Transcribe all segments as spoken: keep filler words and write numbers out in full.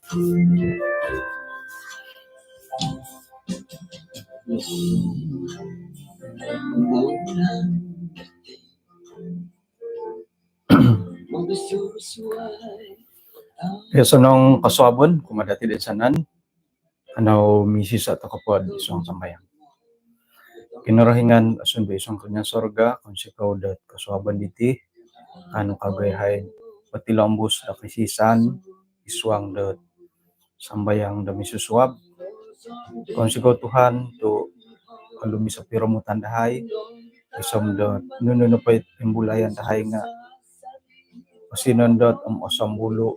Osonong kosuabon kumaa dati toinsanan. Kanou misisa' toko po id suang sambayang. Kinorohingan sundung id suang kerajaan sorga, kounsikou dot kosuabon diti, kaanu kagu iyahai potilombus do kosisaan id suang dot sambayang do misusuab. Kounsikou Tuhan tu' olumis o piromutan dahai, gisom dot nunu nopo it imbulayan dahai nga' osinondot om osombulu'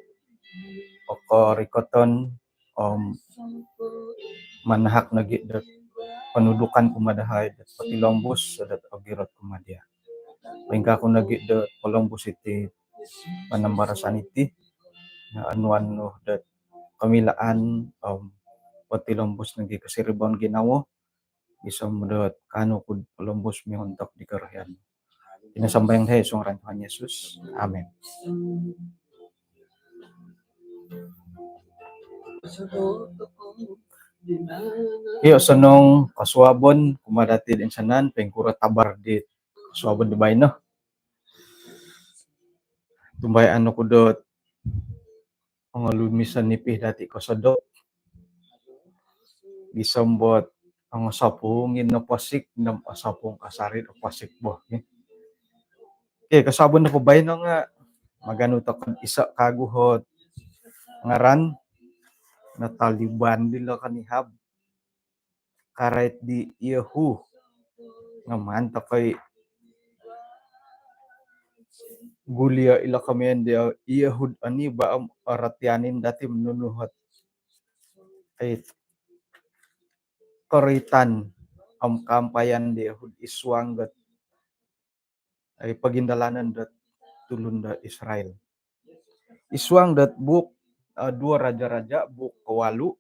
o korikoton, om manahak nogi' dot ponudukan kumaa dahai dot potilombus dot ogirot kumaa diya'. Poingkaa ku nogi' dot polombus iti panambarasan iti, nga' onuan nu dot komilaan om potilombus nogi' kosiribaan ginawo, gisom dot kaanu ku'd polombus miontok di korohian. Iti no sambayang dahai id suang ngaran Tuhan Yesus. Amin. Iyo, osonong kosuabon kumaa dati toinsanan, poingkuro tabar di kosuabon di baino. Tumbayaan oku dot ongolumisan nipi dati kosodop. Gisom dot ongosopung ino posik, nom osopung kasari do posik bo. Okey, kosuabon nopo baino nga' maganu toko' iso' kagu ot ngaran, notoliban dilo konihab. Karait di Yehu. Nga' maan toko' i' gulio' ilo komoyon di Yehud oni ba om orotian dati nunu ot, ai, koroitan om kaampayan di Yehud id suang dot, ai, pogindalanan dot tulun do Israel. Id suang dot buuk, eh, Dua Raja-Raja, buuk kowalu',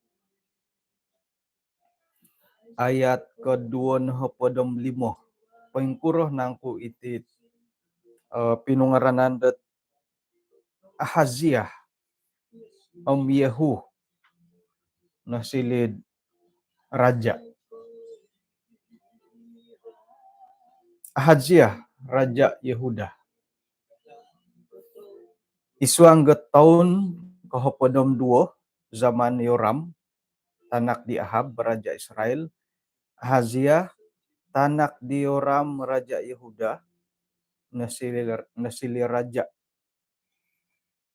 ayat koduo nohopod om limo. Poingkuro nangku iti, eh, pinungaranan dot Ahazia om Yehu nosiliu'd raja'. Ahazia, raja' Yehuda. Id suang dot toun kohopod om duo zaman Yoram, tanak di Ahab, raja' Israel, Ahazia, tanak di Yoram, raja' Yehuda, nosiliu, nosiliu raja'.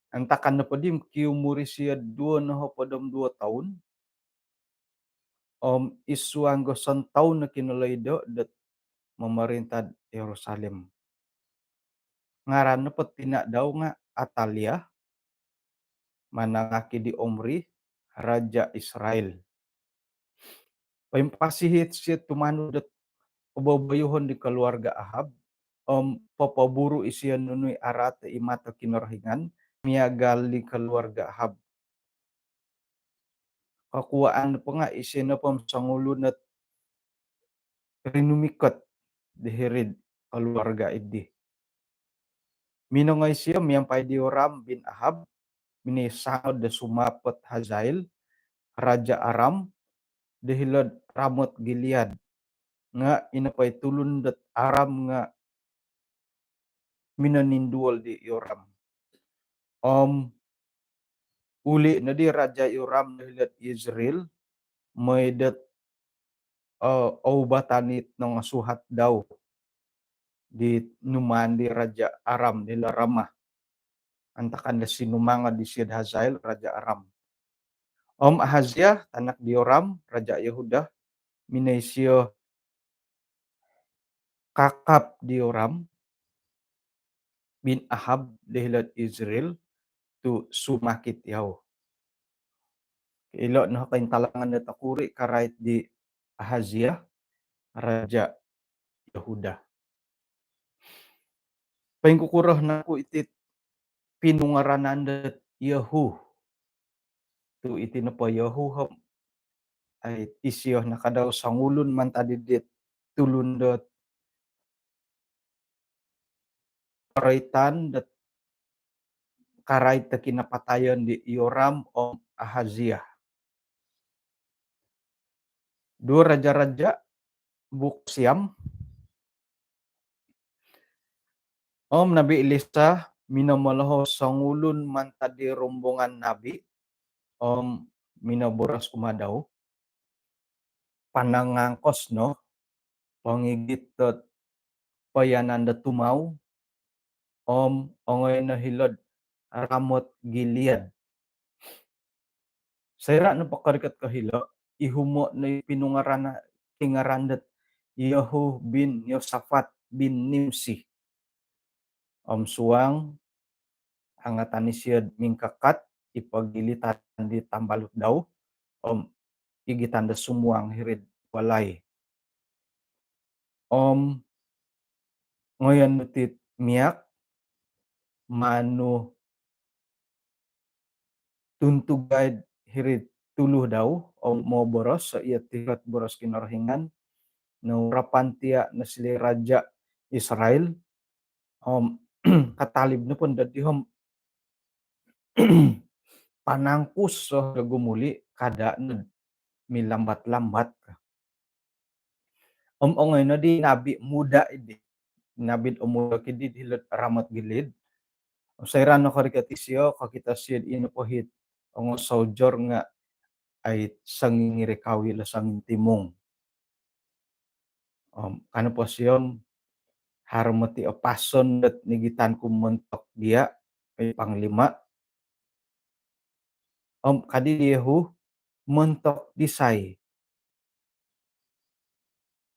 Antakan nopo di kiumur isio duo nohopod om duo toun, om id suang do sontoun no kinalaid dot momorinta'd Yerusalem. Ngaran nopo tina' dau nga' Atalia, manangaki di Omri, raja' Israel. Poimpasi isio tumanud dot koboboyoon di keluarga Ahab, om popoburu' isio nunu i araat id mato Kinorohingan miagal di keluarga Ahab. Kokuaan nopo nga' isio nopo om songulun ot rinumikot di hiri'd keluarga iddi. Minongoi isio miampai di Yoram bin Ahab, minisangod do sumapo't Hazael, raja' Aram, do hilo'd Ramot Gilead. Nga' ino po i tulun dot Aram nga' minoninduol di Yoram. Om uli' noddi raja' Yoram do hilo'd Yizreel, moi dot, eh, oubatan it nongosuhat dau di numaan di raja' Aram di hilo'd Ramah. Antakan do sinumangod isio'd Hazael, raja' Aram. Om Ahazia, tanak di Yoram, raja' Yehuda, minongoi isio kakap di Yoram bin Ahab do hilo'd Yizreel tu' sumakit iyau. Ilo' no kointalangan dot tokuri' karait di Ahazia, raja' Yehuda. Poingkukuro nangku iti't pinungaranan dot Yehu? Tu' iti nopo Yehu om, ai, isio no kadau songulun mantad dit tulun dot koroitan dot karait do kinapatayon di Yoram om Ahazia. Duo Raja-raja, buuk siam. Om Nabi Elisa minomolohou songulun mantad di rombongan nabi om minoboros kumaa dau, panangangkos no pongigit dot poiyanan do tumau om ongoi no hilo'd Ramot Gilead. Soira' nopo korikot ko hilo', ihumo' no i pinungaran, kingaran dot Yehu bin Yosafat bin Nimsi. Om suang angatan isio'd mingkakat i pogilitan di tambalut dau om igitan do sumuang hiri'd walai. Om ngoyon nu ti miak maan nu tuntugai'd hiri'd tulu dau om moboros, so iyo ti hilo'd boros Kinorohingan, nourapan tiya' nosiliu raja' Israel. Om katalib nopo dot dihom panangkus so do gumuli', kada' nod milambat-lambat. Om ongoi no di nabi muda iddi, nabi'd omulok iddi hilo'd Ramot Gilead. Soira' nokorikot isio, kokito sio'd ino po hit ongo soujor nga' ai songingirikawi lo songintimung. Om kanu po sio om, haro moti o pason dot nigitan ku montok diya' oi panglima'. Om kadi di Yehu, montok disai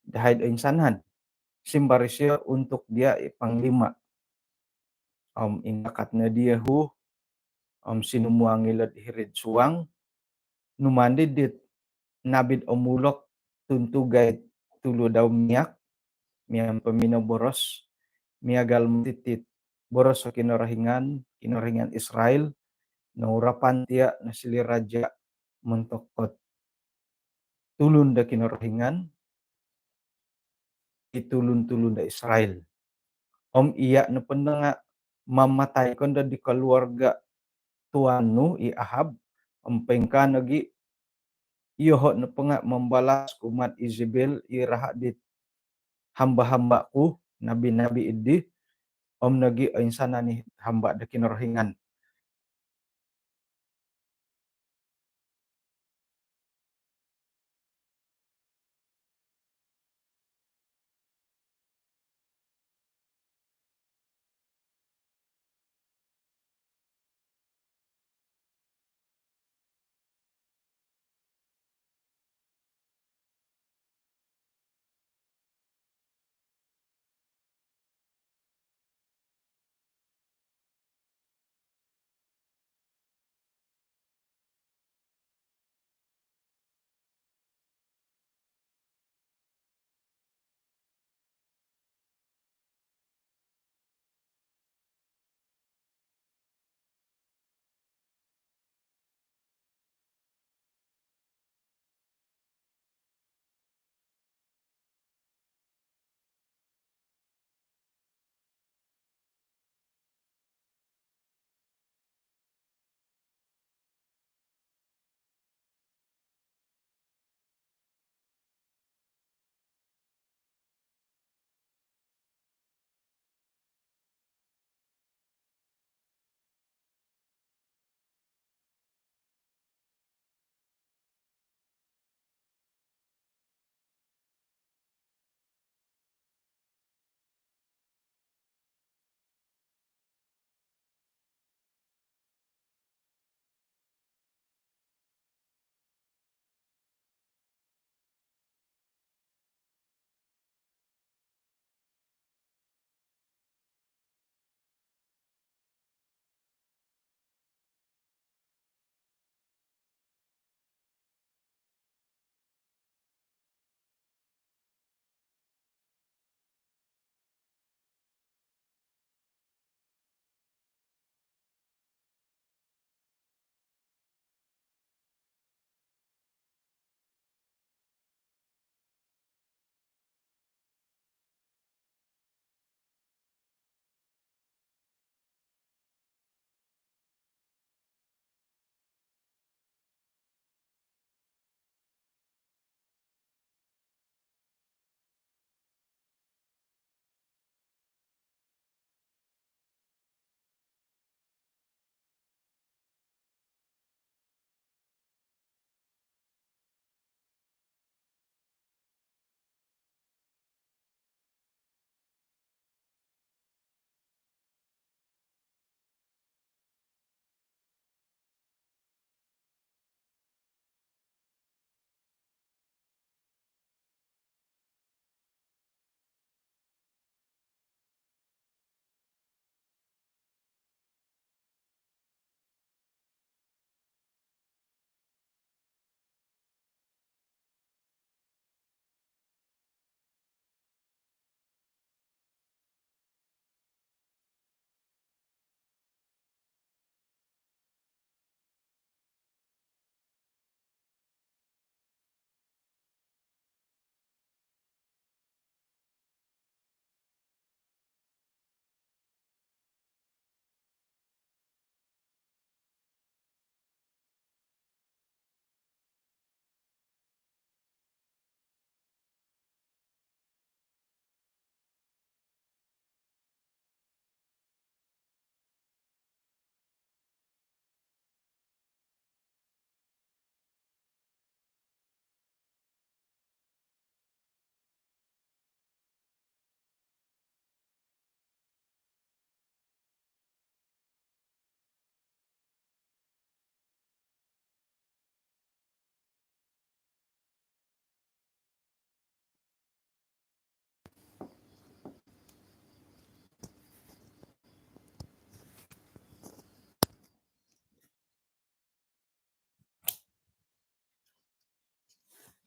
dahai'd oinsanan, simbar isio untuk diya' i panglima'. Om ingkakat no di Yehu om sinumuang ilo'd hiri'd suang. Numaan di dit nabi'd omulok tuntugai tulu dau miak, miampai minoboros, miagal moti tit boros o Kinorohingan, Kinorohingan Israel, nourapan tiya' nosiliu raja' montok dot tulun do Kinorohingan, i tulun-tulun do Israel. Om iya' nopo nga' mamatai ko no di koluarga' tuan nu i Ahab, om poingkaa nogi', iyoho' nopo nga' mambalas kumaa'd Izebel i raha' dit hamba-hamba' ku, nabi-nabi iddi, om nogi' oinsanan i hamba' do Kinorohingan.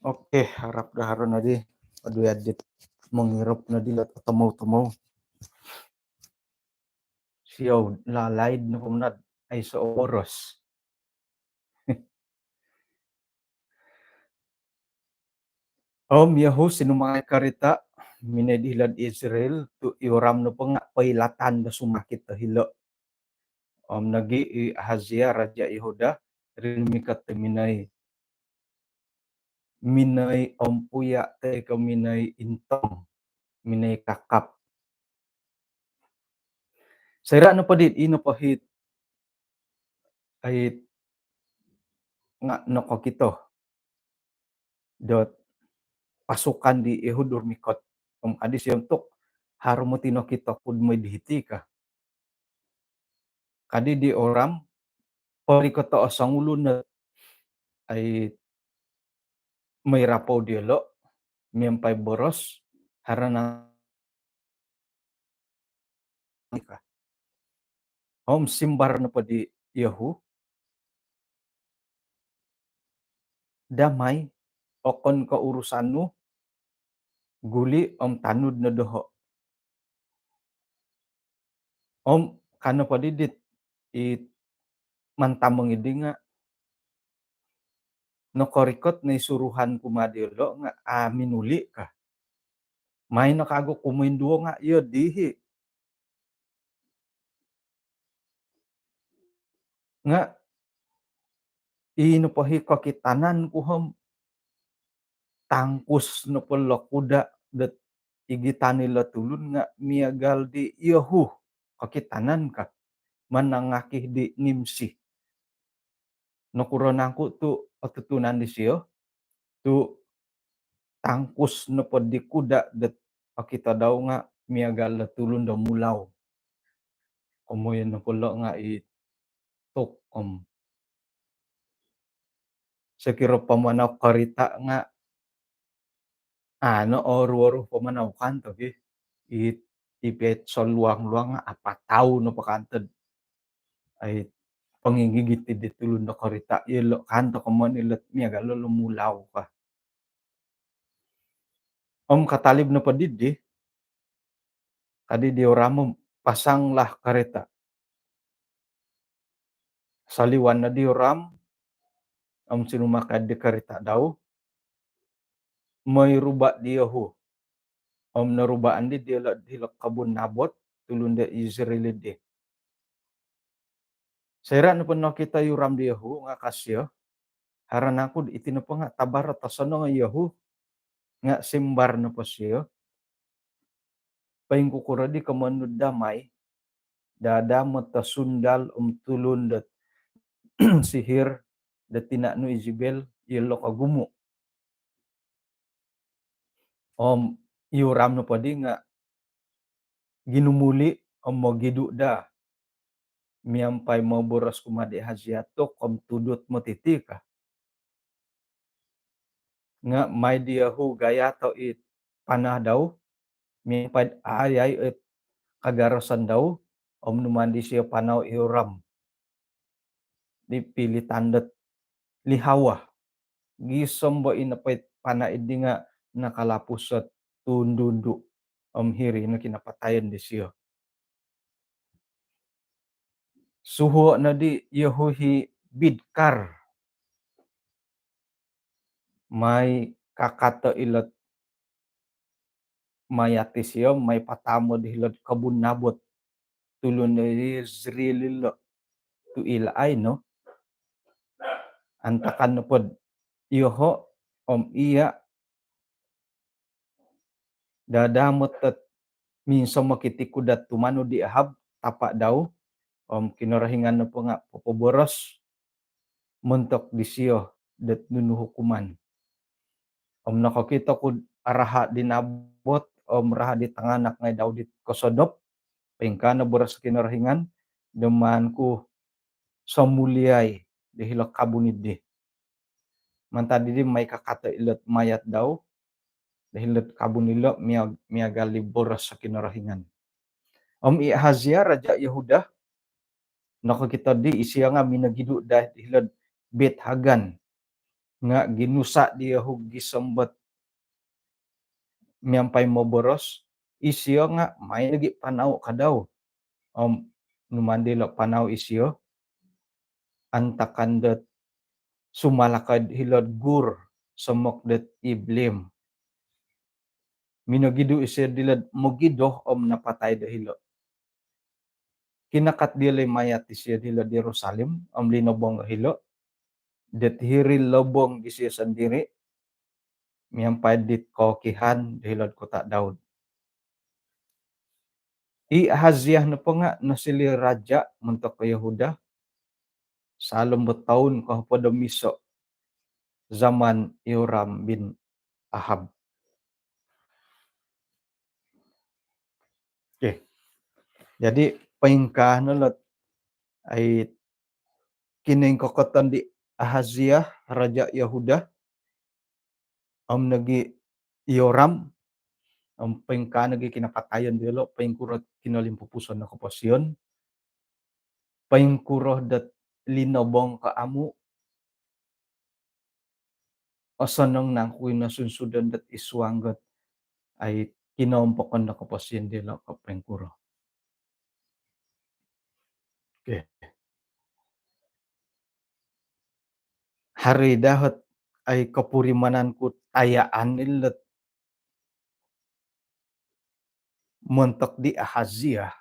Okey, harap do haro nodi, aduh, adit mongirop nodi lo tomou-tomou. Siou lalaid no pemenad aiso boros. Om Yehu sinumakai karita minoi di hilo'd Israel, tu Yoram nopo nga poilatan do sumakit do hilo. Om nogi i Ahazia raja Yehuda rinumikot do minoi, minoi ompuya toi ko minoi intong, minoi kakap. Soira nopo dit, i nopo hit, ait, nga nokokito dot pasukan di Yehu do rumikot. Om kadi sio tu, haro moti nokito ku do mooi di hiti ka. Kadi di Yoram, porikoto o songulun no, ai, mooi rapou diolo miampai boros, haro no ka. Om simbar nopo di Yehu, "Damai, okon ko urusan nu, guli om tanud no doho." Om ka nopo di dit, it mantamong idi nga, "Nokorikot no i suruhan kumaa diolo nga a minuli," ka. "Mai no kagu kumoinduo nga iyo dihi." Nga i nopo hi kokitanan ku om tangkus nopo lo kuda dot igitan ilo tulun nga miagal di Yehu kokitanan ka, manangaki di Nimsi. Nokuro nangku tu otutunan disio, tu tangkus nopo di kuda dot okito dau nga miagal do tulun do mulau. Komoyon nopo lo nga i tuk om. Sokiro pamanau karita nga, ano, oru-oru pamanau kanto ki. I, i pet soluang-luang nga apatau nopo kanto. Ai, pongigigit di tulun do karita, ilo kanto komoyon ilo miagal lo mulau ka. Om katalib nopo didi, kadi di Yoram, "Pasanglah karita." Soliwan no di Yoram om sinumakai di karita dau, mooi ruba di Yehu. Om norubaan di diolo hilo kabun Nabot, tulun do Israel di. Soira nopo nokito Yoram di Yehu nga ka sio, "Haro nangku iti nopo nga tabar tosonong i Yehu?" Nga simbar nopo sio, "Poingkukuro di komoyon nu damai, dadamot o sundal om tulun dot sihir do tina nu Izebel, ilo kogumu." Om Yoram nopo di nga ginumuli om mogidu daa miampai moboros kumaa di Ahazia tu, "Om tudut moti iti," ka. Nga mai di Yehu gayato i panah dau miampai ayai i kagarasan dau, om numaan disio panau i Yoram di pilitan dot lihawa. Gisom bo i nopo i panah idi nga nakalapus ot tundu-undu om hiri no kinapatayon disio. Suhuo no di Yehu hi Bidkar, mai kakato ilo mayat disio, mai patamo di hilo'd kabun Nabot, tulun do Israel ilo, tu ilo ai no. Antakan nopo do yoho om iya dadamot ot minsomok iti kuda tumanud di Ahab, tapa dau, om Kinorohingan nopo nga popoboros montok disio dot nunu hukuman. Om nokokito ku do araha di Nabot om raha di tanganak ngai dau dit kosodop, poingkaa no boros Kinorohingan do maan ku somuliai di hilo kabun idi. Mantad idi mai kakato ilo mayat dau di hilo kabun ilo, mia-, miagal di boros Kinorohingan. Om i Ahazia raja Yehuda, nokokito di isio nga minogidu daa di hilo Beth Hagan, nga ginusa' diya' hugi sombot miampai moboros, isio nga' mai nogi' panau kadau. Om numaan dilo' panau isio, antakan dot sumalakoi hilo'd Gur, somok dot Iblim. Minogidu' isio dilo'd mogido om napatai do hilo'. Kinakat diyolo' i mayat disio hilo'd Yerusalim om linobong hilo' dot hiri lobong disio sondiri' miampai dit kookihan do hilo'd kota' Daud. I Ahazia nopo nga' nosiliu raja' montok Yohuda, saalom bo toun kohopod om iso' zaman Yoram bin Ahab. Okey. Jadi, poingkaa no lot ai kinoingkokoton di Ahazia, raja' Yohuda, om nogi' Yoram, om poingkaa nogi' kinapatayon diyolo', poingkuro kinolimpupuson no koposion, poingkuro dot linobong ko amu', osonong nangku i nosunsudon dot isuang dot ai kinoompokon no koposion dilo' ko poingkuro. Okey. Haro i dahot ai kopurimanan ku tayaan ilot montok di Ahazia.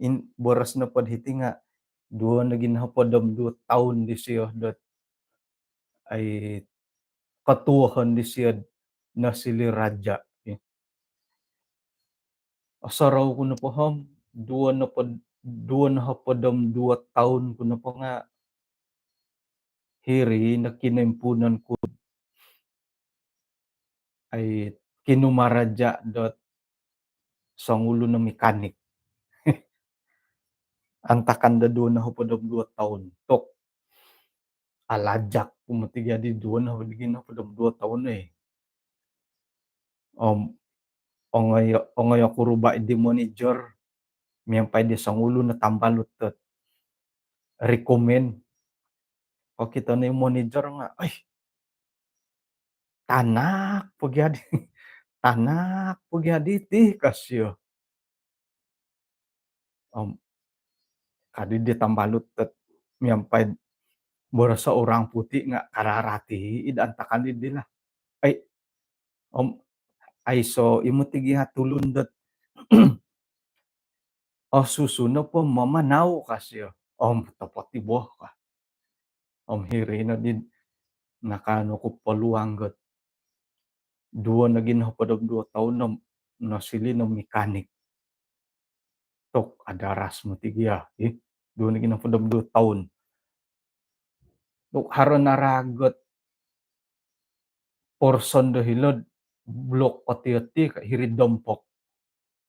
In, boros nopod hiti nga' duo nogi nohopod om duo toun disio dot ai kotuohon disio nosiliu raja'. Osorou ku nopo om duo nohopod, duo nohopod om duo toun ku nopo nga' hiri no kinoimpuunon ku ai kinumaraja' dot songulun o mekanik. Antakan do duo nohopod om duo toun. Tok, alajak ku moti gia di duo nohopod om duo toun, eh. Om ongoi, ongoi oku ruba' di manager miampai di songulun o tambalut dot recommend. Kokito no i manager nga', "Ai, tanak po gia di, tanak po gia di ti," ka sio. Om kadi di tambalut dot miampai boroso orang putih nga' kararati id antakan di lah. Ai, om aiso i moti gia tulun dot osusu nopo mamanau ka sio. Om topot i bo ka. Om hiri no di nakaanu ku peluang dot duo nogi nohopod om duo toun no nosiliu no mekanik. Tok, adaras moti gia, eh. Duo nogi nohopod om duo toun. Tok, haro naraag ot porson do hilo'd Blok Oti-oti ka hiri'd Dompok.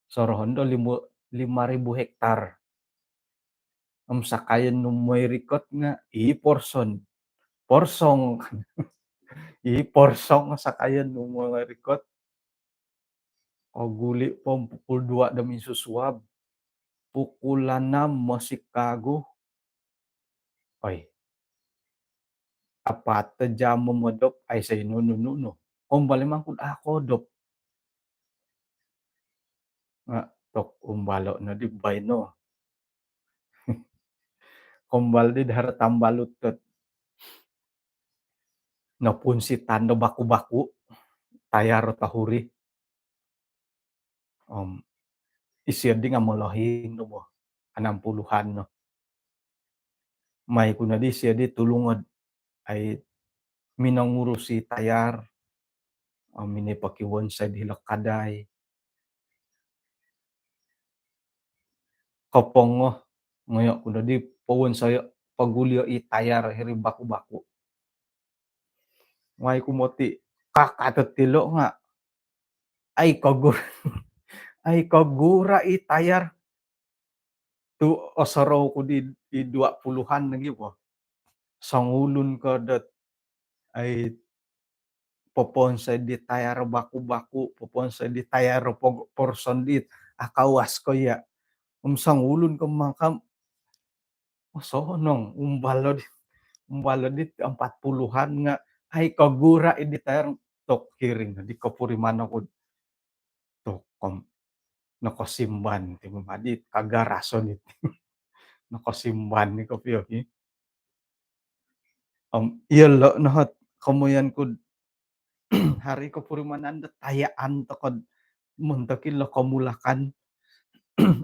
Sorohon do limo, lima ribu hektar. Om sakayon nu moi rikot nga' i porson. Porsong. I porsong sakayon nu moi rikot. Koguli' po pukul dua do minsusuab. Pukul anam mosik kagu. Oi. Apat jam momodop, aiso i nunu-nunu. Kombal i mangkud a' koodop. Nga' tok, umbalo' no di baino. Kombal di do haro tambalut dot nopunsitan do baku-baku, tayar tohuri. Om isio di nga' molohing no bo, anam puluhan no. Mai ku no di isio di tulung ot ai minongurusi tayar, om minoi pokiwonsoi di hilo' kadai. Kopongo, ngoyo' ku no di powonsoyo', pogulio' i tayar hiri baku-baku. Mai ku moti, kakatot ilo' nga' ai kogur-, ai kogura' i tayar. Tu' osorou ku di, di dua puluhan lagi po. Songulun ko dot ai poponsoi di tayar baku-baku, poponsoi di tayar pog-, porson dit akawas ko iya'. Om songulun ko mangkam, osonong, umbalo' di, Umbal dit empat puluhan nga ai kogura' i di tayar tok kiring di kopuriman oku. Tokom nokosimban ti madi kagarason iti. Nokosimban ni kopio ki. Om iyolo' nohot komoyon ku hari kopurimanan do tayaan tokod montok ilo komulakan.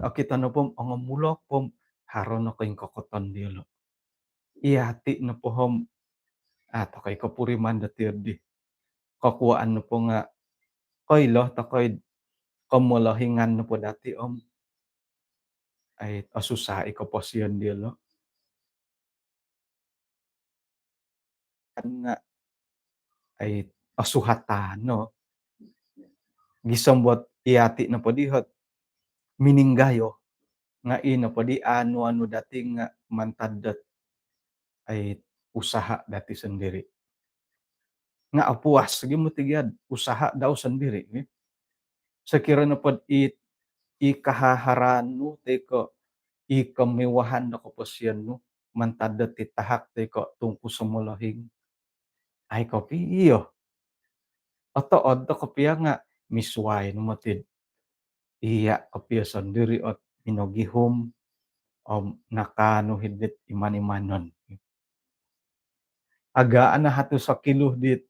Okito nopo om ongomulok po om haro no koingkokoton diyolo'. Iyati' nopo om a' tokoi kopuriman dati' oddi. Kokuwaan nopo nga' koilo tokoi komolohingan nopo dati' om ai osusa' i koposion diyolo'. Kan nga' ai osuhatan no. Gisom dot iyati' nopo di hot mininggayo nga' i nopo di anu-anu dati' nga' mantad dot ai usaha dati' sondiri'. Nga' opuas gi moti giad usaha dau sondiri' gi. Sokiro nopod i, i kahaharaan nu toi ko' i komiwahan do koposion nu mantad dot titahak toi ko' tungkus o molohing. Ai kopio. Otood do kopio nga' misuwai no motid iya' kopio sondiri' ot minogihum om nakaanu hidit iman-imanon. Agaan no hatus o kilo dit,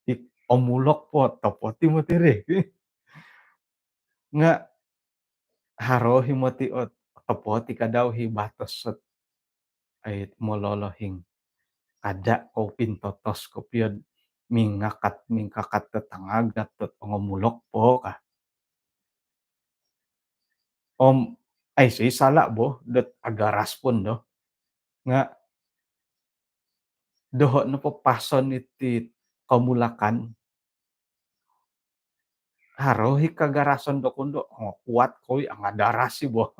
dit omulok po topot i moti ri. Nga' haro hi moti ot topot i kadau hi batos ot ai mololohing. Kada' kou pintotos kopio'd mingakat, mingkakat dot angagat dot ongomulok po ka. Om aiso i sala' bo dot agaras pun do. Nga' doho' nopo pason iti komulakan. Haro hi kagarason do kondo, ongokuat kou i angadaras i bo.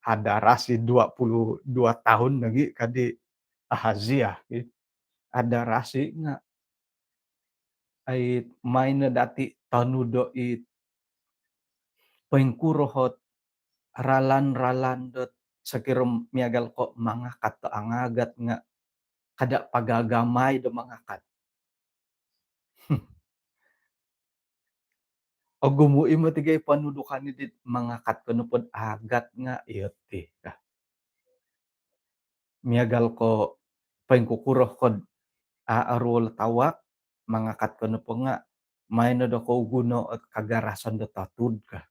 Adaras i dua puluh dua tahun lagi kadi Ahazia. Adaras i nga' ai main no dati' tonudo i poingkuro hot ralan-ralan dot sokiro miagal ko' mangakat do angagat nga' kada' pagagamai do mangakat. Ogumu' i moti gai ponudukan i dit mangakat ko nopod agat nga' iyo ti ka. Miagal ko' poingkukuro kod a' oruol o tawak, mangakat ko nopo nga' main no do kou guno ot kagarason do totud ka.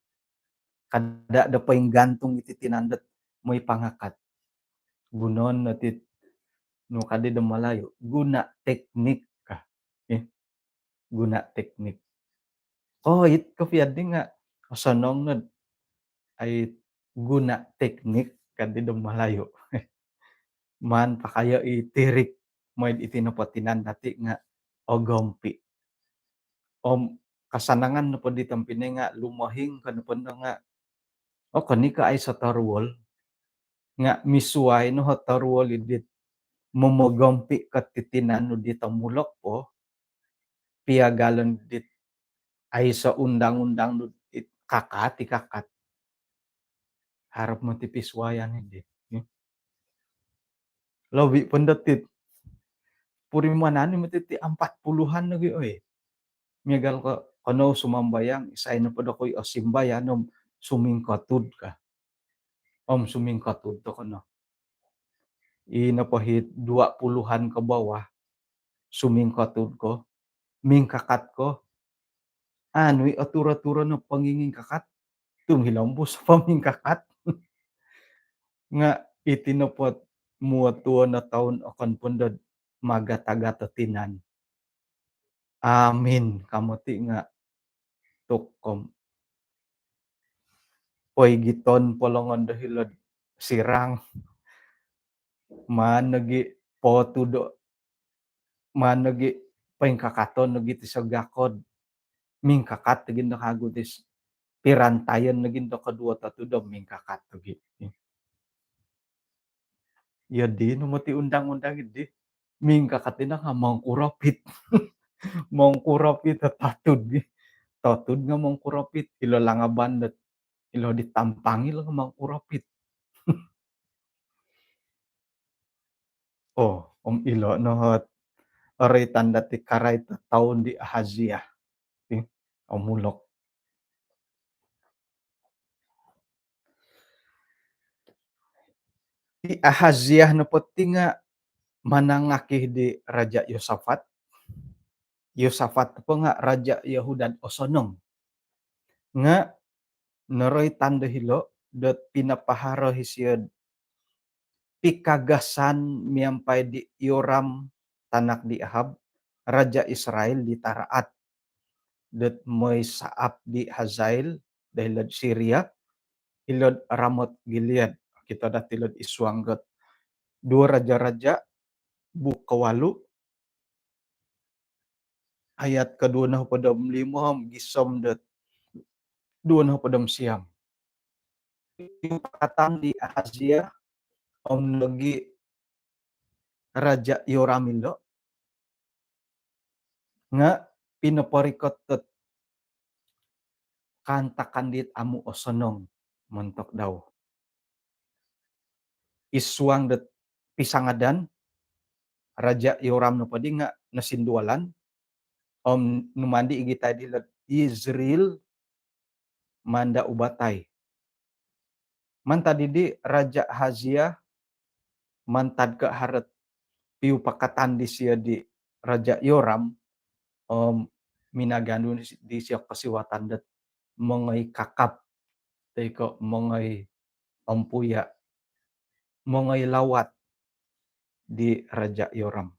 Kada' do poinggantung iti tinan dot moi pangakat. Gunoon no ti nu kadi do Malayu, guna teknik ka. Ih, guna teknik. Koit kopio di nga' osonong nod ai guna teknik kadi do Malayu. Maan pakayo i tirik moi'd iti nopo tinan dati' nga' ogompi'. Om kasanangan nopo di tompinai nga' lumohing ko nopo ndo nga' okon i ko' aiso toruol. Nga' misuwai no ho toruol i dit momogompi' ko ti tinan nu dit omulok po, piagalon dit aiso undang-undang nu dit kakat i kakat. Harap moti pisuwayan i di. Lobi' pun dot it purimanan i moti ti ampat puluhan lagi oi. Miagal ko' konou sumambayang, isai nopo do koi osimbayan om sumingkotud ka. Om sumingkotud to kono. I nopo hi dua puluhan ke bawah, sumingkotud ko, mingkakat ko. Anu i otur-oturon o pongingingkakat, tum hilombus o pomingkakat. Nga' iti nopo muo tuo no toun okon pun dod magat-agat o tinan. Amin ka moti nga' tukom. Poigiton po longon do hilo'd sirang. Maan nogi' potudo', maan nogi' poingkakaton nogi' ti sogakod. Mingkakat nogi' ndo kagu ti s-, pirantayon nogi' ndo koduo totudo' mingkakat nogi'. Iyo di no moti undang-undang di. Mingkakat ino nga' mongkuropit. Mongkuropit o totud gi. Totud nga' mongkuropit. Ilo langaban dot ilo di tampang ilo nga' mongkuropit. Oh, Om ilo' no ot oroitan dati karait toun di Ahazia. Ti, omulok. I Ahazia nopo ti nga' manangaki di Raja' Yosafat. Yosafat nopo nga' raja' Yohuda dot osonong. Nga' noroitan do hilo' dot pinapaharo isio'd pikagasan miampai di Yoram tanak di Ahab, raja' Israel di taraat, dot moi saap di Hazael do hilo'd Siria, hilo'd Ramot Gilead. Okito dati hilo'd isuang dot Duo Raja-raja, buuk kowalu', ayat koduo nohopod om limo om gisom dot duo nohopod om siam. Piupakatan di Ahazia om nogi' Raja' Yoram ilo' nga' pinoporikot dot kaantakan dit amu' osonong montok dau. Isuang dot pisangadan, Raja' Yoram nopo di nga' nosindualan, om numaan di igitai di hilo'd Yizreel maan da ubatai. Mantad iddi, Raja' Ahazia, mantad ko' haro ot piupakatan disio di Raja' Yoram, om minaganu disio kosiwatan dot mongoi kakap, toi ko' mongoi ompuya', mongoi lawat di Raja' Yoram.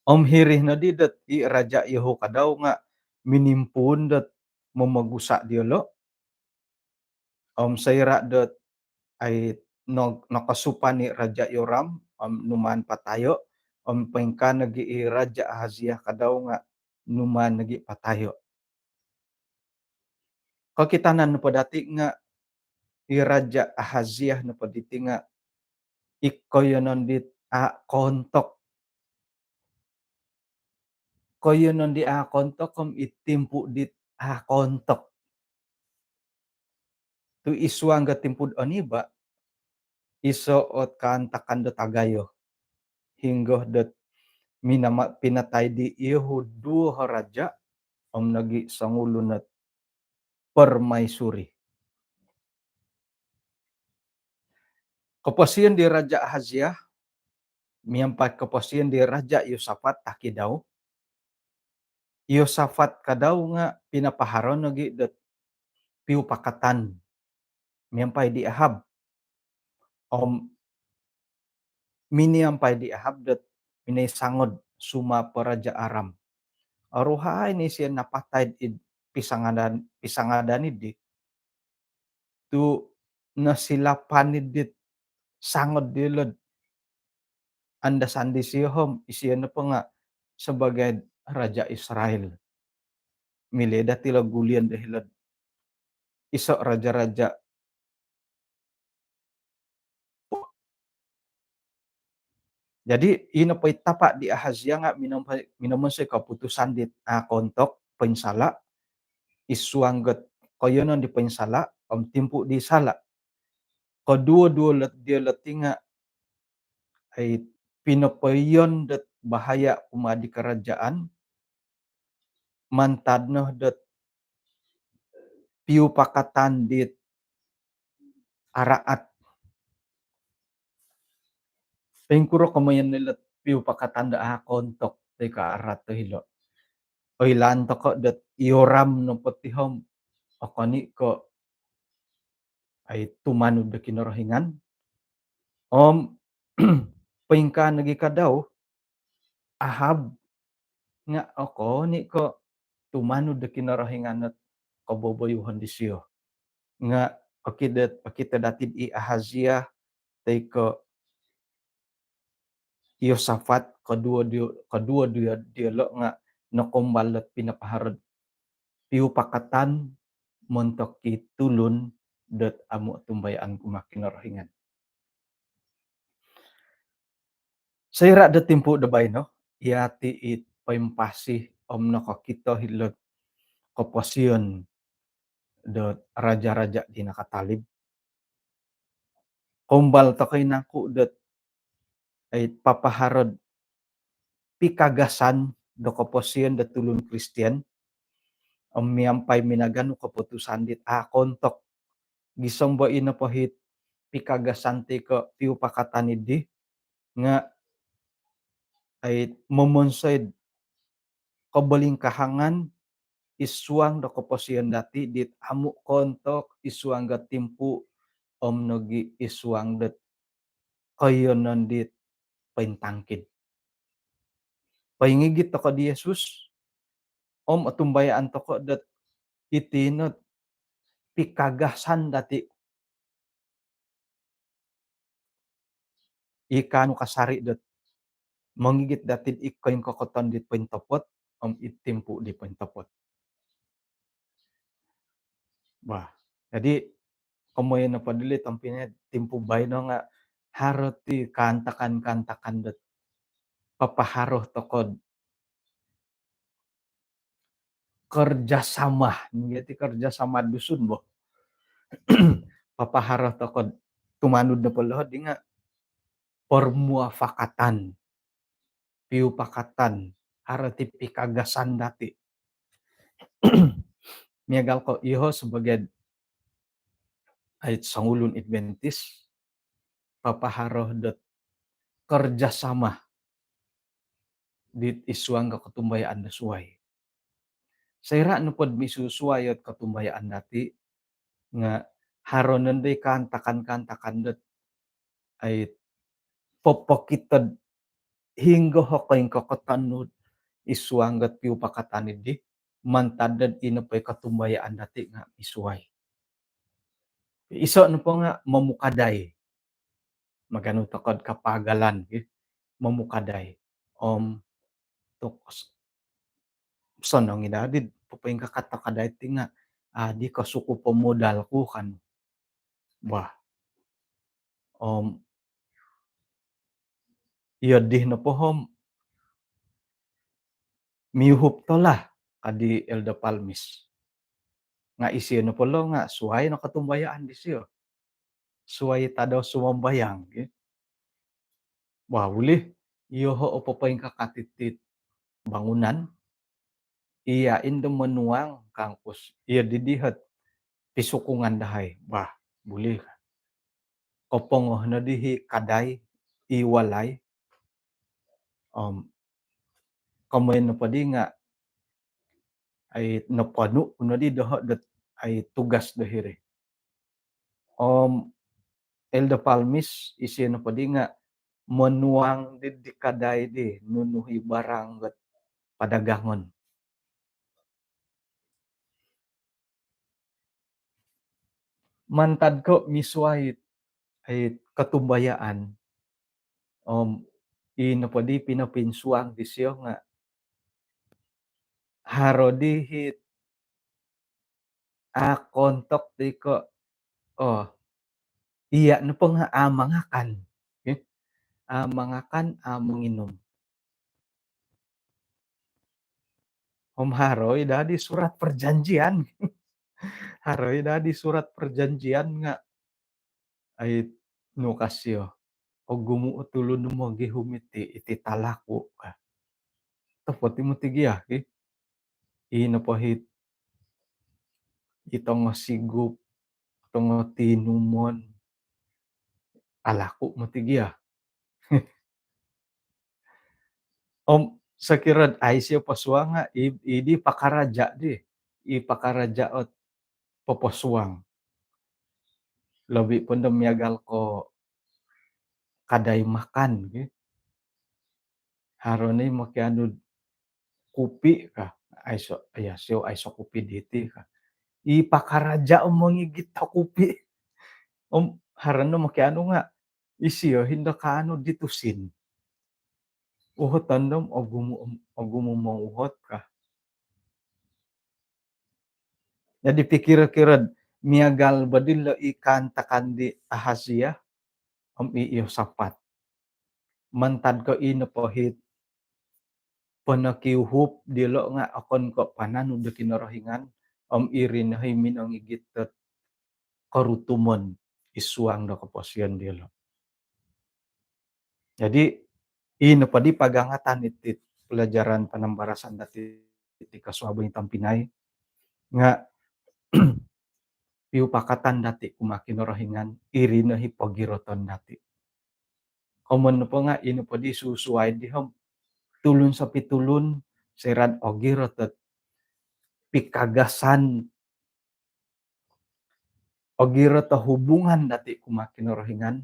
Om hiri noddi dot i Raja' Yohu kadau nga' minimpuun dot momogusa' diyolo'. Om soira' dot ai no- nokosupan i Raja' Yoram, om numaan patayo', om poingkaa nogi' i Raja' Ahazia kadau nga' numaan nogi' patayo'. Kokitanan nopo dati' nga' i Raja' Ahazia nopo diti nga' i koiyonon dit a' koontok. Koiyonon di a' koontok om i timpu' dit a' koontok. Tu' isuang do timpu'd oniba', iso' ot kaantakan do tagayo. Hinggo dot minama- pinatai di Yohu duo raja' om nogi' songulun ot permaisuri. Koposion di Raja' Ahazia miampai koposion di Raja' Yosafat taki dau. Yosafat kadau nga' pinapaharo nogi' dot piupakatan miampai di Ahab. Om miniampai di Ahab dot minoi sangod suma' po Raja' Aram. Oruhai no isio napatai id pisangadan, pisangadan iddi. Tu' nosilapan iddit sangod diyolo'd andasan disio om isio nopo nga' sabagai raja' Israel. Milo dati' lo gulion do hilo'd iso' raja-raja. Jadi, ino po i tapa' di Ahazia nga' minom- minomonsoi koputusan dit a' koontok, poinsala', isuang dot koiyonon di poinsala' om timpu' di sala'. Koduo-duo lot diyolo' ti nga' ai pinopoiyon dot bahaya' kumaa di karajaan, mantad no dot piupakatan dit araat. Poingkuro komoyon nilo' piupakatan do a' koontok toi ko' araat do hilo'? Oilaan toko' dot i Yoram nopo ti om okon i' ko' ai tumanud do Kinorohingan. Om poingkaa nogi' kadau, Ahab nga' okon i' ko' tumanud do Kinorohingan ot koboboyuhon disio. Nga' okito, okito dati'd i Ahazia toi ko' Yosafat, koduo dio- koduo dio- diyolo' nga' nokoumbal dot pinapaharo'd piupakatan montok i tulun dot amu' otumbayaan kumaa Kinorohingan. Soira' do timpu' do baino, iyati' i poimpasi om nokokito hilo'd koposion dot raja-raja' di nakatalib. Koumbal toko' i nangku' dot ai papaharo'd pikagasan do koposion do tulun Kristian om miampai minaganu koputusan dit a' koontok. Gisom bo ino po hit pikagasan ti ko' piupakatan iddi nga' ai momonsoi'd kobolingkahangan id suang do koposion dati' dit amu' koontok id suang do timpu' om nogi' id suang dot koiyonon dit pointangkid. Poingigit toko' di Yesus om otumbayaan toko' dot iti no pikagasan dati' i kaanu kasari' dot mongigit dati'd i koingkokoton dit pointopot om id timpu' di pointopot. Bah, jadi komoyon nopo dilo' tompinai, timpu' baino nga' haro ti kaantakan-kaantakan dot papaharo toko'd kerjasama. Nung iti kerjasama Dusun bo. Papaharo toko'd tumanud nopo lo di nga' permuafakatan, piupakatan, haro ti pikagasan dati'. Miagal ko' iyoho' sebagai ai songulun Adventist, papaharo dot kerjasama dit id suang ko kotumbayaan do suwai. Soira' nopod misusuwai ot kotumbayaan dati' nga' haro nondo i kaantakan-kaantakan dot ai popokito'd hinggo o koingkokoton nu'd id suang dot piupakatan iddi mantad dot ino po i kotumbayaan dati' nga' misuwai. Iso' nopo nga' momukadai. Maganu toko'd kapaagalan, ki, momukadai. Om tuk s-, sonong i' dadi'd popoingkakat do kadai ti nga' adi ko sukup o modal ku kan. Bah. Om iyo dii nopo om miuhup tolah, ka di Elder Palmis. Nga' isio nopo lo nga' suwai no kotumbayaan disio. Suwai tadau sumambayang, ki. Wah, ulih, iyoho' o popoingkakat iti'd bangunan, iya' indo monuang kangkus, iyo didihot pisukungan dahai. Bah, bulih. Kopongo no dihi kadai, i walai. Om komoyon nopo di nga' ai noponu' ku no di doho' dot ai tugas do hiri. Om Elder Palmis isio nopo di nga' monuang di, di kadai di nunu i barang dot padagangon. Mantad ko' misuwai ai kotumbayaan. Om ino po di pinopinsuang disio nga' haro di hit a' koontok ti ko', oh, iya' nopo nga' a' mangakan. Eh, a' mangakan, a' monginum. Om haro i' dadi surat perjanjian. Haro i' dadi surat perjanjian nga' ai nu ka sio, ogumu' o tulun do mogihum iti, iti talaku ka. Topot i' moti gia, ki. Ino po hit i tongo sigup, tongo tinumon, alaku' moti gia. Om sokiro'd ai sio posuang nga' i, i di pakaraja' di, i pakaraja' ot poposuang. Lobi' pondo miagal ko' kadai makan, ki. Haro ni mokianu'd kupi ka, aiso, iya, sio aiso kupi diti ka. I pakaraja' om mongigit do kupi. Om haro no mokianu nga' isio hindo kaanu di tusin. Uhoton dom ogumu', ogumu' monguhot ka. Jadi pikiro-kiro'd miagal bo dilo' i kaantakan di Ahazia om i Yosafat. Mantad ko' ino po hit ponokiuhup dilo' nga' okon ko' pananud do Kinorohingan om iri no hi minongigit dot korutumon id suang do koposion dilo'. Jadi, ino podi pagangatan iti pelajaran panambarasan dati iti kosuabon i tompinai, nga piupakatan dati kumaa Kinorohingan, iri no i pogiroton dati. Komoyon nopo nga ino podi susuai di om tulun sopitulun soira do ogirot dot pikagasan, ogirot o hubungan dati kumaa Kinorohingan,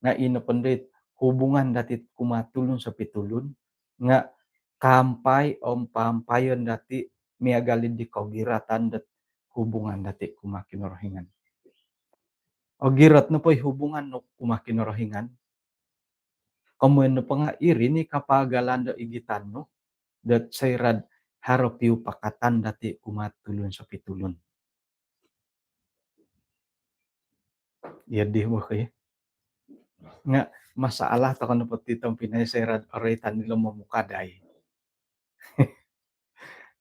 nga ino pondo it hubungan dati kumaa tulun sopitulun, nga kaampai om paampayon dati miagal di kogiratan dot hubungan dati kumaa Kinorohingan. Ogirot nopo i hubungan nu kumaa Kinorohingan, komoyon nopo nga iri no i kapaagalan do igitan nu, dot soira do haro piupakatan dati kumaa tulun sopitulun. Iya di, wah, iya. Nga masalah tokou nopo ti tompinai soira do oroitan dilo momukadai.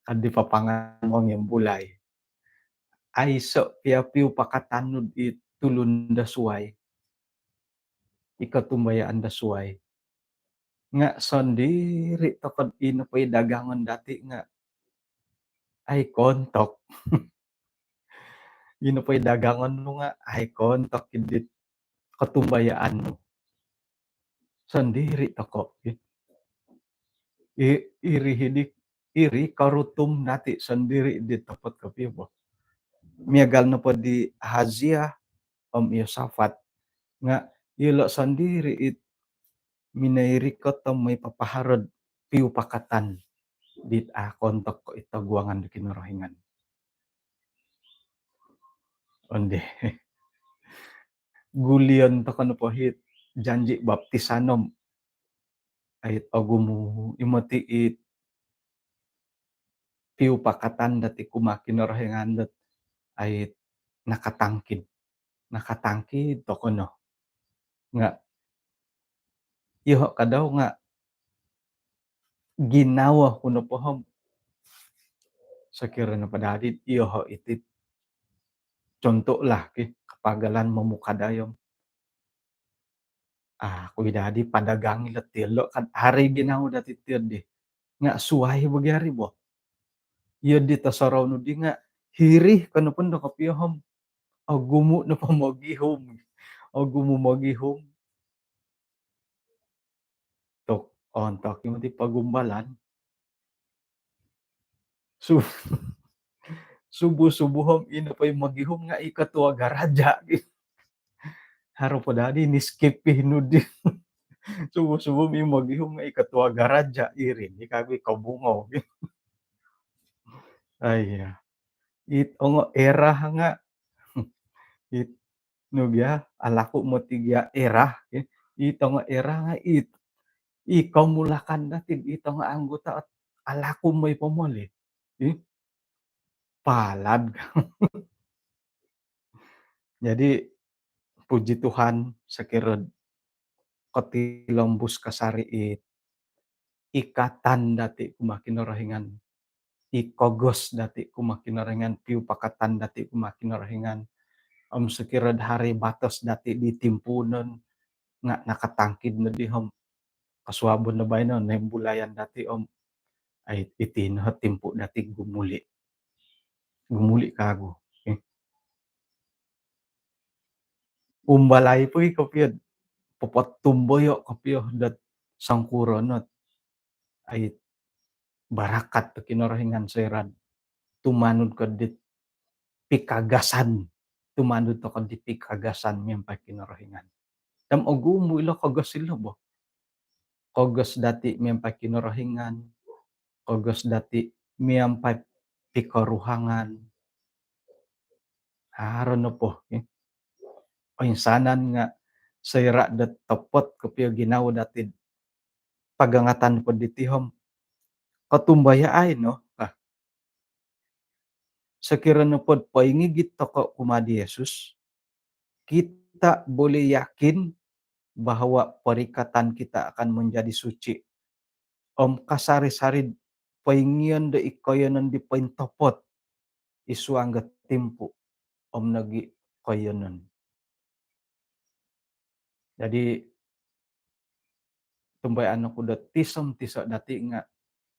Ka di papangan mongimbulai. Aiso pia piupakatan nu di tulun do suai. I kotumbayaan do suai. Nga sondiri tokou, ino po i dagangon dati nga ai kontok. Ino po i dagangon nu nga ai kontok i dit kotumbayaan nu. Sondiri tokou, i, iri i di, iri korutum dati sondiri di topot kopio bo. Miagal nopo di Ahazia om Yosafat, nga ilo sondiri it minoi rikot om moi papaharo do piupakatan dit a kontok ko it toguangan do Kinorohingan. Ondi. Gulion tokou nopo it janji baptisan om ai ogumu i moti it piupakatan dati kumaa Kinorohingan dot ai nakatangkid. Nakatangkid tokou no. Nga iyoho kadau nga ginawo ku nopo om, sokiro nopo dadi iyoho iti, contoh lah, ki, kapaagalan momukadai om, aku i dadi padagang ilo tilo, kan iri ginawo dati ti di. Nga suai bo gia ri bo. Iyo di tosorou nu di nga hiri ko nopo do kopio om ogumu nopo mogihum. Ogumu mogihum. Tok, ontok i moti pagumbalan. Su-, subuh-subuh om ino po i mogihum nga i ketua garaja. Haro po dadi ni skip i nu di. Subuh-subuh i mogihum nga i ketua garaja, iri ni kagu i kobungo. Ai ya. It ongo erah nga. It nu gia, alaku moti gia erah, ya. I tongo erah nga it, i komulakan dati, i tongo anggota alaku moi pomoli. I palad. Jadi, puji Tuhan, sokiro kotilombus kasari it ikatan dati kumaa Kinorohingan, i kogos dati kumaa Kinorohingan, piupakatan dati kumaa Kinorohingan. Om sokiro do haro batos dati di timpuunon nga nakatangkid no di om kosuabon do baino noimbulayan dati om ai iti no timpu dati gumuli. Gumuli kagu. Eh. Umbalai po i kopio, popotumboyo kopio dot songkuro no ai barakat do Kinorohingan soira do tumanud ko dit pikagasan, tumanud tokou di pikagasan miampai Kinorohingan. Om ogumu ilo kogos ilo bo. Kogos dati miampai Kinorohingan, kogos dati miampai pikoruhangan. Haro nopo, ya. Oinsanan nga soira do topot kopio ginawo dati, pagangatan po diti om kotumbayaai no. Ah. Sokiro nopo do poingigit tokou kumaa di Yesus, kita boleh yakin bahawa perikatan kita akan menjadi suci. Om kasari-sari poingion do i koiyonon di pointopot i suang do timpu om nogi koiyonon. Jadi, Tumbayaan oku do tiso-tiso dati nga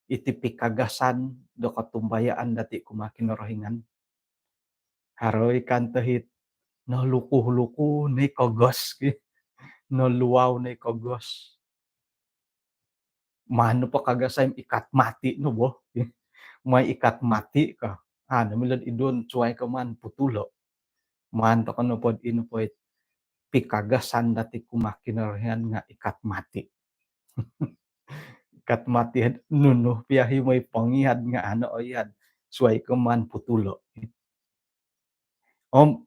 iti pikagasan do kotumbayaan dati kumaa Kinorohingan. Haro i kanto hiti, noluku-luku no i kogos, ki. Noluau no i kogos. Maan nopo kagasai om ikat mati no bo. Mai ikat mati ka. Anu milo id duon suai ko maan putulo. Maan tokou nopo ino po it pikagasan dati kumaa Kinorohingan nga ikat mati. Ikat mati, nunu pia i mai pangihad nga ano oiad suai ko maan putulo. Om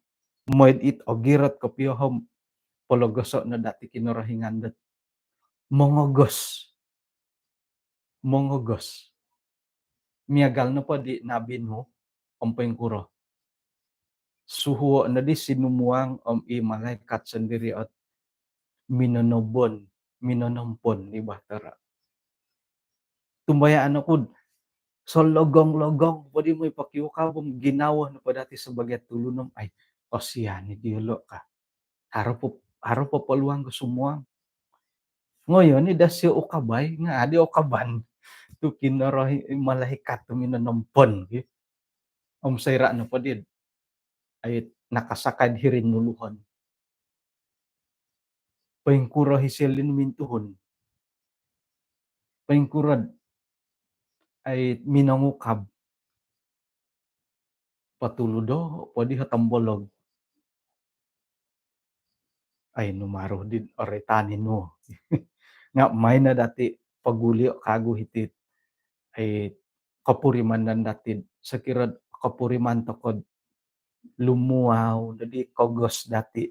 moid it ogirot kopio om pologoso no dati Kinorohingan dot mongogos. Mongogos. Miagal nopo di Nabi Nuh, om poingkuro. Suhuo no di sinumuang om i malaikat sondiri ot minonombon, minonompon di bahtera. Tumbayaan oku do sologong-logong po di mai pokiukab om ginawo nopo dati sabaagi tulun om, ai, kosian i diolo ka. Haro po, haro po peluang ko sumuang. Ngoyo ni da sio ukabai, nga adi ukaban. Tu Kinorohi-, malaikat tu minonompon, ki. Om soira nopo di, ai, nakasakai hiri nuluhon. Poingkuro i sio lin mintuhun. Poingkuro, ai, minongukab. Patuludo po di ha tombolog. Ai, nu maruh di oroitan i nu. Nga mai no dati pogulio kagu hiti. Ai, kopurimanan dati, sokiro kopuriman tokou do lumuau no di kogos dati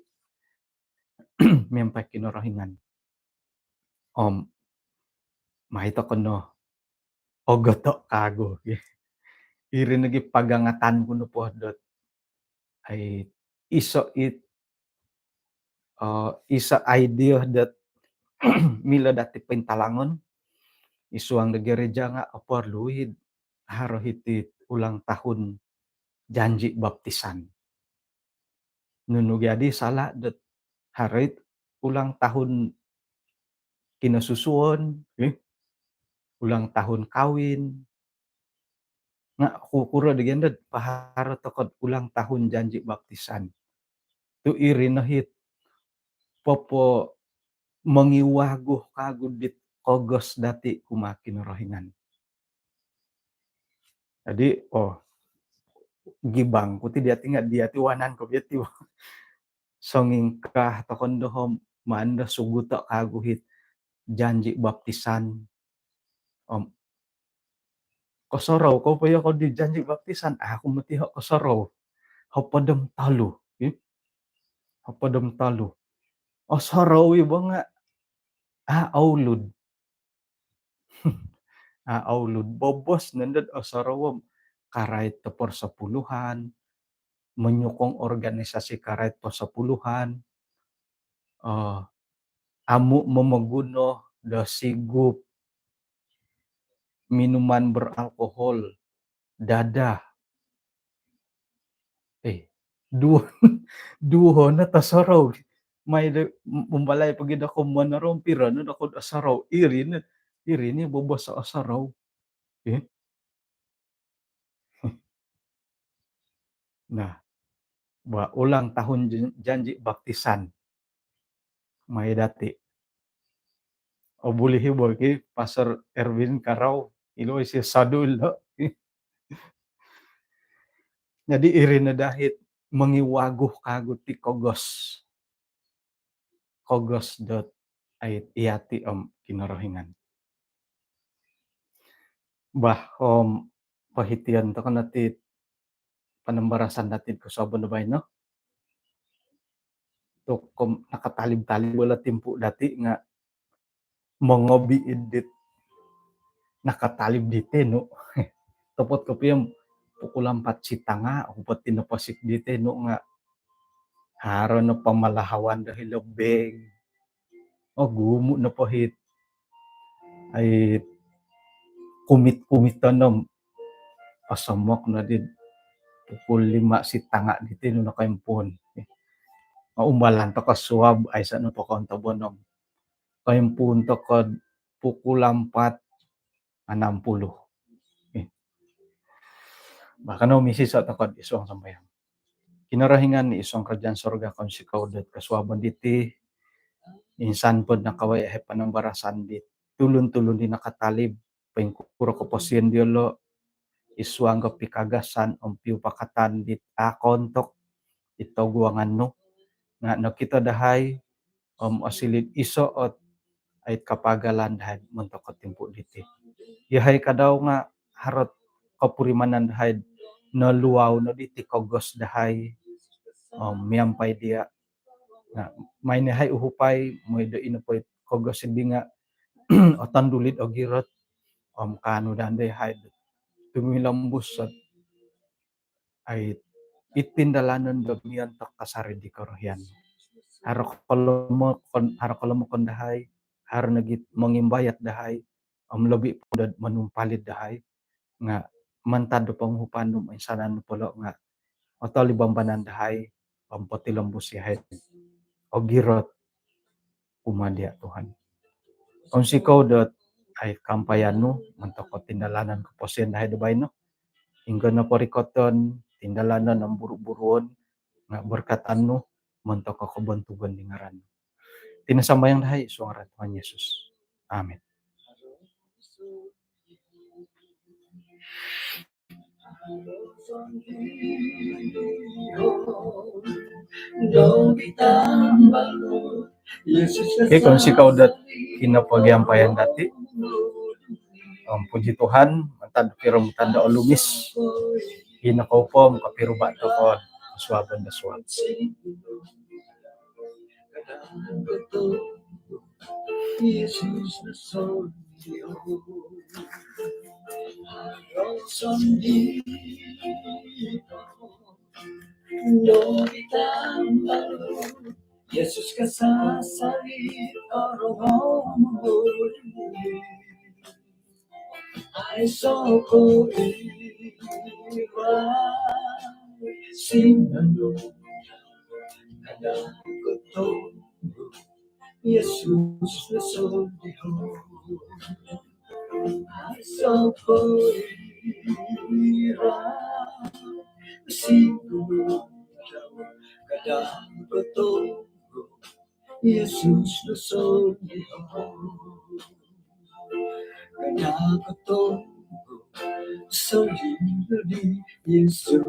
miampai Kinorohingan. Om mai tokou no ogoto kagu. Iri nogi pagangatan ku nopo dot, ai, iso it, eh, iso idea dot milo dati pointalangon id suang do gereja nga oporlu i haro hiti ulang tahun janji baptisan. Nunu gia di sala dot haro it ulang tahun kinosusuon, eh? Ulang tahun kawin. Nga kukuro di gia dot paharo tokou do ulang tahun janji baptisan. Tu iri no it popomongiwagu kagu dit kogos dati kumaa Kinorohingan. Jadi, oh, gibang ku ti diati nga diati wanan ko biati. Songingkah tokou do om maan do suguto kagu it janji baptisan. Om kosorou kou po yo kou di janji baptisan, aku moti ho kosorou. Hopod om tolu, eh? Hopod om tolu. Osorou i bo nga, ah, oulud. Ah, oulud, bobos nondo do osorou om karait do persepuluhan, menyokong organisasi karait persepuluhan, eh, amu momoguno do sigup, minuman beralkohol, dadah. Eh, duo, duo no tosorou. Mai do umbalai pogi do komonorou, piro no do osorou. Iri no, iri ni bobos osorou. Eh? Nah, ba ulang tahun jan-, janji baptisan. Mai dati. Oh, boleh i bo ki Pastor Erwin Karau, ilo isi sadu ilo. Jadi iri no dahit mongiwagu kagu ti kogos. Kogos dot ai, iati om Kinorohingan. Bah, om pohition tokou no ti panambarasan dati kosuabon do baino. Tu kom nakatalib-talib bola timpu dati nga mongobi idit nakatalib di tenu. Topot kopio pukul empat sitanga, oku po tinoposik di tenu nga haro no pamalahawan do hilo bank. Ogumu no pohit. Ai, kumit-kumit tonom. Osomok no di pukul lima sitanga di tenu no koimpuun. Umbalan tokou suab, aiso no pokontobon om koimpuun tokou pukul empat enam puluh. Eh. Bahkan no misi sa tokod isuang sambayang. Kinorohingan isuang kerajaan sorga, kounsikou dot kosuabon diti, insan pod nakawaya hai panambarasan di tulun-tulun di nakatalib, poingkuro koposion diolo, isuang kopikagasan om piupakatan dit akontok, itoguangan nu, nga nokito dahai, om osiliu iso ot ait kapagalan dahai montok kotimpu diti. Yahai kadau nga harot kopurimanan dahai noluau no diti kogos dahai, om miampai dia. Nga mai no hai uhupai, moi do ino poi kogos di nga oton dulit ogirot, om kaanu dahai tumilombus sot ai itindalanon do miontok kasari di korohian. Haro kolomokon, haro kolomokon dahai, haro nogit mongimbayat dahai, om lobi po do monumpalid dahai, nga mantad do ponguhupan nu, insanan nu polo nga otolibambanan dahai, om potilombus yahai ogirot kumaa dia Tuhan. Kounsikou dot ai kampayan nu montok kotindalanan koposion dahai do baino. Inggo no porikoton, tindalanon om buru-buruon, nga berkatan nu montok kobontugon di ngaran nu. Iti no sambayang dahai isuang ngaran Tuhan Yesus. Amin. Okey, kounsikou dot kinopogiampayan dati. Om puji Tuhan, mantad piromutan do olumis. Ino koupom kopiruba toko suabon do suab. Yesus kasasari oromo. Aiso ko ira sinanu kada kotonggo Yesus nosoliho. Aiso ko ira sinanu kada kotonggo Yesus nosoliho. Kada kotonggo soliho di Yesus.